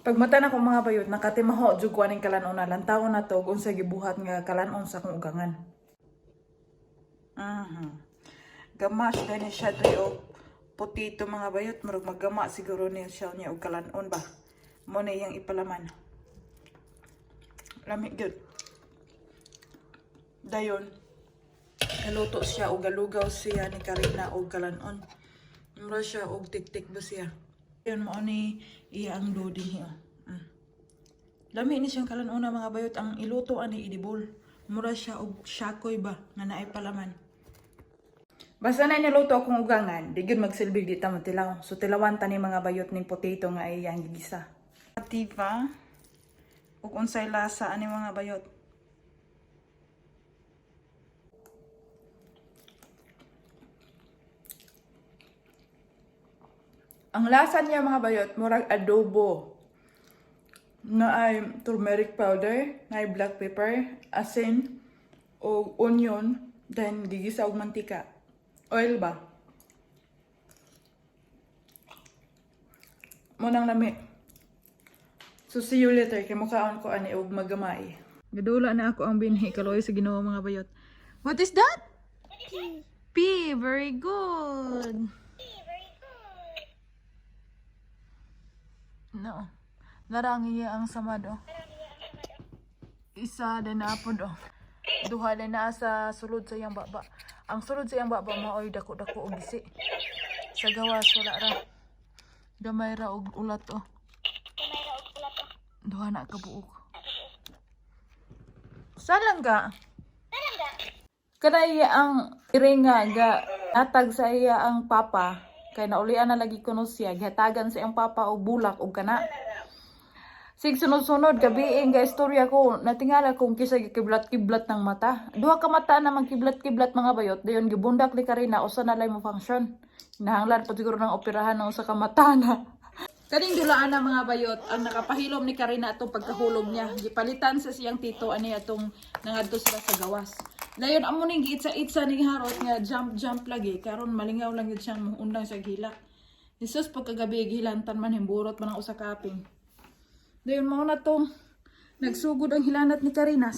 Pagmata na kong mga bayot, nakatimaho jud ko aning kalan-on na lantaw na to ug unsa gibuhat nga kalan-on sa akong ugangan. Gamash gani siya diri og potato, mga bayot, murag maggama siguro niya siya niya og kalan-on ba. Mo na iyang ipalaman. Lami gyud. Dayon, naluto siya og galugaw siya ni Karina og kalan-on. Mura siya og tik-tik ba siya. Yun mo ni iya ang do dinhi oh. Lami ni siyang kalan-on na, mga bayot, ang iluto ani idibol. Mura siya og shakoy ba nga naay palaman. Basta na niluto akong ugangan, di gyud magsilbig di ta tilaw. So tilawan ta ni, mga bayot, ning potato nga iyang gigisa. Diba? Ug unsay lasa ani, mga bayot? Ang lasa niya, mga bayot, murag adobo. Na ay turmeric powder, na ay black pepper, asin, o onion, then gigisa og mantika. Oil ba? Mo nang lami. So see you later kay mukaon ko ani og magamay. Gadula na ako ang binhi, kaloy sa Ginoo, mga bayot. What is that? P. P, very good. No. Narangi ang samad oh. Isa din na pod oh. Duha din na sa sulod sa iyang baba. Ang sulod sa iyang baba maoy dako-dako og gisi. Sa gawas wala ra. Gamay ra og ulat oh. Duha na ka buok. Saan ka? Kada iya ang iringa ga natag sa iya ang papa kay naulian na lagi kuno siya, gihatagan sa iyang papa og bulak og kana. Sig sunod-sunod gabi nga istorya ko, natingala kung kisa gikiblat-kiblat ng mata. Duha ka mata na magkiblat-kiblat, mga bayot, dayon gibundak ni Karina usa na lay mo function. Nahanglan pa siguro ng operahan ng usa ka mata na. Kaning dulaan na, mga bayot, ang nakapahilom ni Karina atong pagkahulog niya. Gipalitan sa siyang tito ani atong nangadto sila sa gawas. Dayon amo ning giitsa-itsa ning harot nga jump jump lagi karon malingaw lang gyud siyang muundang sa gilak. Jesus, pagkagabi gihilantan man, himburot man ang usa ka aping. Dayon mao na tong nagsugod ang hilanat ni Karina.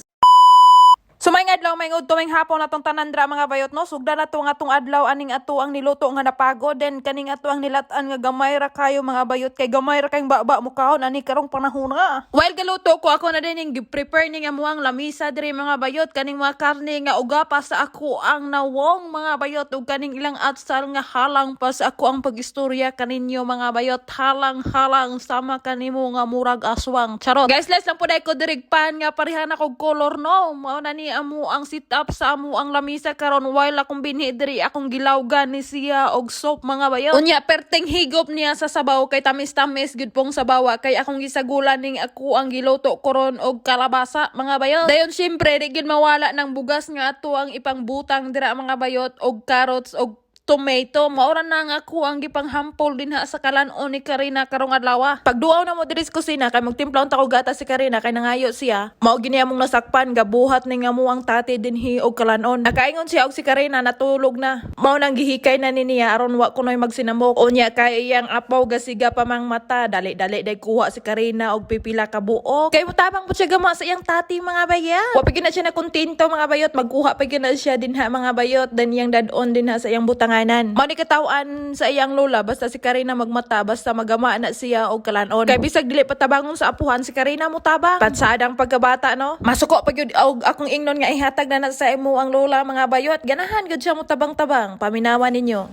So may adlaw, may udto, may hapon atong tanan dra, mga bayot, no. Sugda na to nga atong adlaw aning ato ang niluto nga napagod, then kaning ato ang nilatan nga gamay ra kayo, mga bayot, kay gamay ra kayong baba mo kaon ani karong panahon nga. While galuto ko, ako na din yung prepare ning amuang lamisa diri, mga bayot, kaning mga karne nga uga pa sa ako ang nawong, mga bayot, ug kaning ilang atsal nga halang pa sa ako ang pagistorya kaninyo, mga bayot, halang-halang sama kanimo nga murag aswang, charot. Guys, les lang po dahil ko dirigpan nga parehan ako color, no. Mao na ni amo ang sit up sa amo ang lamisa karon while akong binhi diri akong gilawgan ni siya og soap, mga bayot. Unya perteng higop niya sa sabaw kay tamis-tamis gud pong sabawa kay akong gisagulan ning ako ang giluto koron og kalabasa, mga bayot. Dayon syempre di gyud mawala ng bugas nga ato ang ipangbutang dira, mga bayot, og carrots og tomato. Maura na nga ako ang gipanghampol dinha sa kalan-on ni Karina karong adlaw. Pagduaw na mo diri sa kusina kay magtimpla unta og gata si Karina kay nangayo siya. Mao gini among nasakpan gabuhat ni nga mo ang tati dinhi og kalan-on. Nakaingon siya og si Karina natulog na. Mao nang gihikay na ni niya aron wa kunoy magsinamok. Unya kay iyang apaw gasiga pa mang mata, dali-dali day kuha si Karina og pipila ka buok. Kay mutabang po siya gama sa iyang tati, mga bayot. Wa pa gyud na siya na kontento, mga bayot, magkuha pa gyud na siya dinha, mga bayot, dan iyang dadon dinha sa iyang butanganan. Mao ni kataw-an sa iyang lola, basta si Karina magmata, basta magama na siya og kalan-on. Kay bisag dili patabangon sa apuhan si Karina mutabang. Patsadang pagkabata, no. Masuko pa gyud og akong ingnon nga ihatag na na sa imo ang lola, mga bayot. Ganahan gyud siya mutabang-tabang. Paminawa ninyo.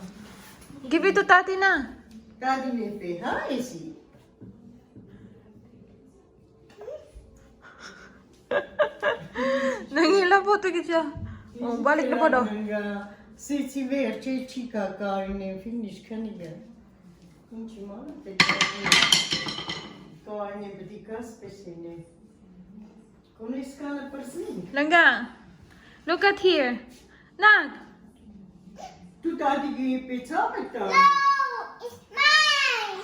Give it to tati na. Daddy me PH. Nangila po to siya. Oh, balik na po daw. CCV Chica Garine finish kanige. Ինչ իմանա պետք է։ Կարինե պետք է սպեսինե։ Կոնեսկանը պրծնենք։ Langga. Look at here. Nak. Դու տադիգի պեցավ է տա։ No, it's mine.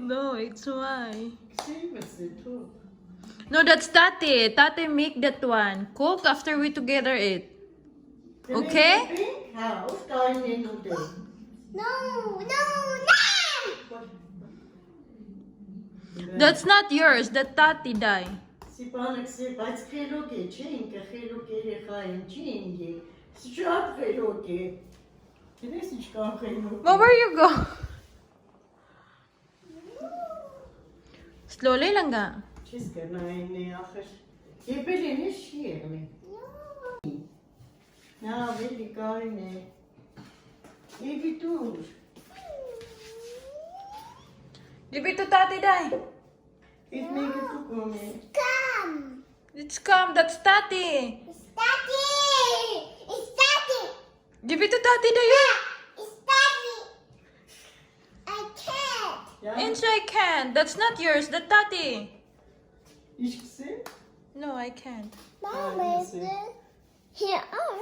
No, it's mine. Քսիմս է թու։ No, that's Tati. Tati make that one. Cook after we together eat. Okay? Հա, ով Կարինեն ուտել։ No. That's not yours. That tati dai. სიპანექსი բայց ხელოკე ჩინკე ხელოკე ხაინ ჩინგი շատ ხელოკე. Գիտես ինչ կա խելոք։ But where you go? Slowly lang ga. Չես կնայինի ախր։ Եփել են է չի եղնի։ Նա ավելի կարին է։ Եվի դուր։ Give it to tati dai. Իդ մեկը դու կոմի։ Come. It's come. That's tati. It's daddy. It's daddy. Give it to tati dai. It's daddy. I can't. Ya Inch I can. That's not yours. That tati. ինչքսի։ No, I can't. Mom, Ah, is it? Here are.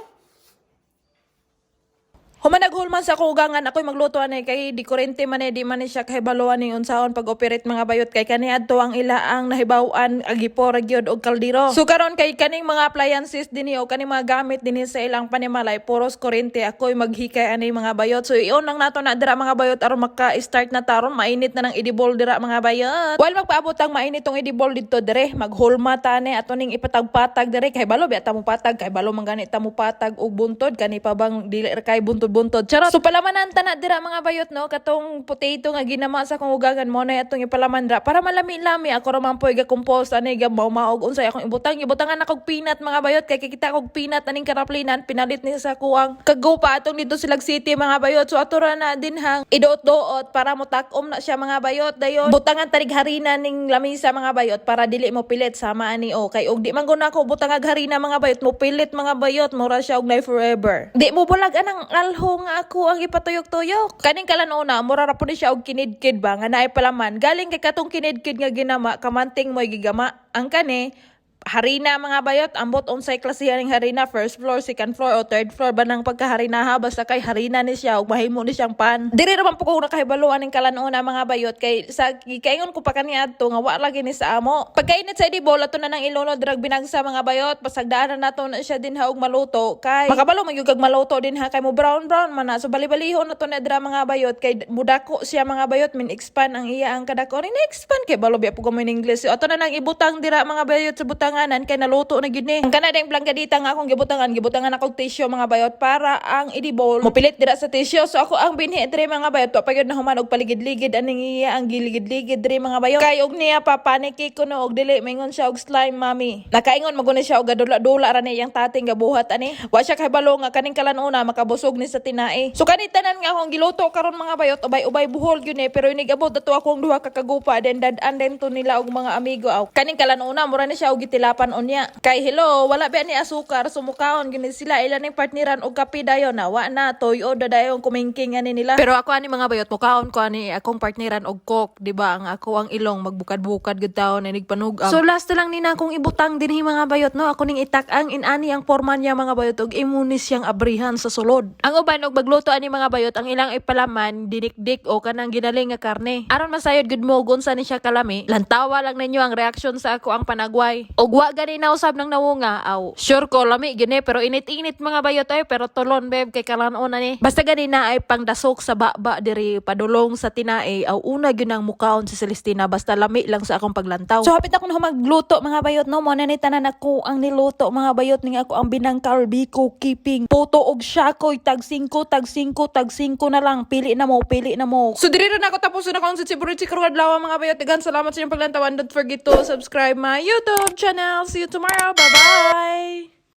Human naghulman sa akong ugangan, ako'y magluto ani kay di kurente man eh, di man ni siya kahibaluan ni unsaon pag-operate mga bayot kay kani adto ang ila ang nahibaw-an agipo ra gyud og kaldero. So karon kay kaning mga appliances dinhi o kaning mga gamit dinhi sa ilang panimalay puros kurente, ako'y maghikay ani mga bayot. So iyon lang nato na dira mga bayot aron maka-start na taron mainit na ng edible dira mga bayot. While magpaabot ang mainit tong edible didto dire, maghulma ta ni ato ning ipatagpatag dire kay balo biya ta mo patag kay balo man gani ta mo patag og buntod kani pa bang dili ra kay buntod-buntod. Charot. So palamanan ta na dira mga bayot no katong potato nga ginama sa akong ugangan mo na atong ipalaman dira para malami-lami ako ra man poy ga compose ani ga mao-maog unsay akong ibutang ibutangan akong peanut mga bayot kay kikita kog peanut aning karaplinan pinalit ni sa kuang kagupa atong dito silag city mga bayot. So ato ra na din hang iduot-duot para motak-om na siya mga bayot dayon butangan tarig harina ning lamisa mga bayot para dili mo pilit sama ani o kay og di man guna ako butangag harina mga bayot mo pilit mga bayot mura siya og nay forever di mo bulag anang alho nga ako ang ipatuyok-tuyok kaning kalanuna mura ra pud ni siya og kinidkid ba nga naay palaman galing kay katong kinidkid nga ginama kamanting mo'y gigama ang kani harina mga bayot ambot unsay klase ning harina, first floor, second floor o third floor ba nang pagkaharina ha, basta kay harina ni siya ug mahimo ni siyang pan. Diri ra man po ko nakahibalo aning kalan-una mga bayot kay sa gikaingon ko pa kani adto nga wa lagi ni sa amo. Pagkainit sa edible ato na nang ilunod drag binagsa mga bayot, pasagdaan na nato na siya din ha og maluto kay makabalo man gyud kag maluto din ha kay mo brown brown man na. So bali-balihon na to na dira mga bayot kay mudako siya mga bayot min expand ang iya ang kadako ni expand kay balo biya po ko mo in English. So, ato na nang ibutang dira mga bayot sa butanganan kay naluto na gyud ni. Ang kana ding planggadita nga akong gibutangan, gibutangan akong tissue mga bayot para ang edible mopilit dira sa tissue. So ako ang binhi diri mga bayot wa pa gyud na human og paligid-ligid aning iya ang giligid-ligid diri mga bayot. Kay og niya pa paniki ko no og dili maingon siya og slime mami. Nakaingon maguni siya og gadula-dula ra ni iyang tating gabuhat ani. Wa siya kahibalo nga kaning kalanuna makabusog ni sa tinae. So kani tanan nga akong giluto karon mga bayot ubay-ubay buhol gyud ni pero inigabot ato akong duha ka kagupa then dad-an din to nila og mga amigo aw. Kaning kalanuna mura ni siya og gitilapan unya. Kay hello, wala ba ni asukar sumukaon gyud ni sila ila ning partneran og kape dayon na wa na toyo da dayon kumingking ani nila. Pero ako ani mga bayot mukaon ko ani akong partneran og coke, di ba? Ang ako ang ilong magbukad-bukad gud taon inig panugam. So last na lang ni na akong ibutang dinhi mga bayot no. Ako ning itak ang inani ang porma niya mga bayot og imo ni siyang abrihan sa sulod. Ang uban og magluto ani mga bayot ang ilang ipalaman dinikdik o kanang ginaling nga karne. Aron masayod gud mo ug unsa ni siya kalami. Lantawa lang ninyo ang reaksyon sa ako ang panagway. Og wa gani na usab nang nawunga aw. Sure ko lami gini pero init-init mga bayot ay pero tulon beb kay kalan-on na ni. Basta gani na ay pangdasok sa baba diri padulong sa tinae aw una gyud ang mukaon si Celestina basta lami lang sa akong paglantaw. So hapit ako na magluto mga bayot no mo na ni tanan ako ang niluto mga bayot ning ako ang binangkal biko keeping puto og shakoy tag 5 tag 5 tag 5 na lang pili na mo pili na mo. So diri ra na ako tapos na akong sa Siguro adlaw mga bayot. Daghang salamat sa inyong paglantaw and don't forget to subscribe my YouTube channel. See you tomorrow. Bye bye.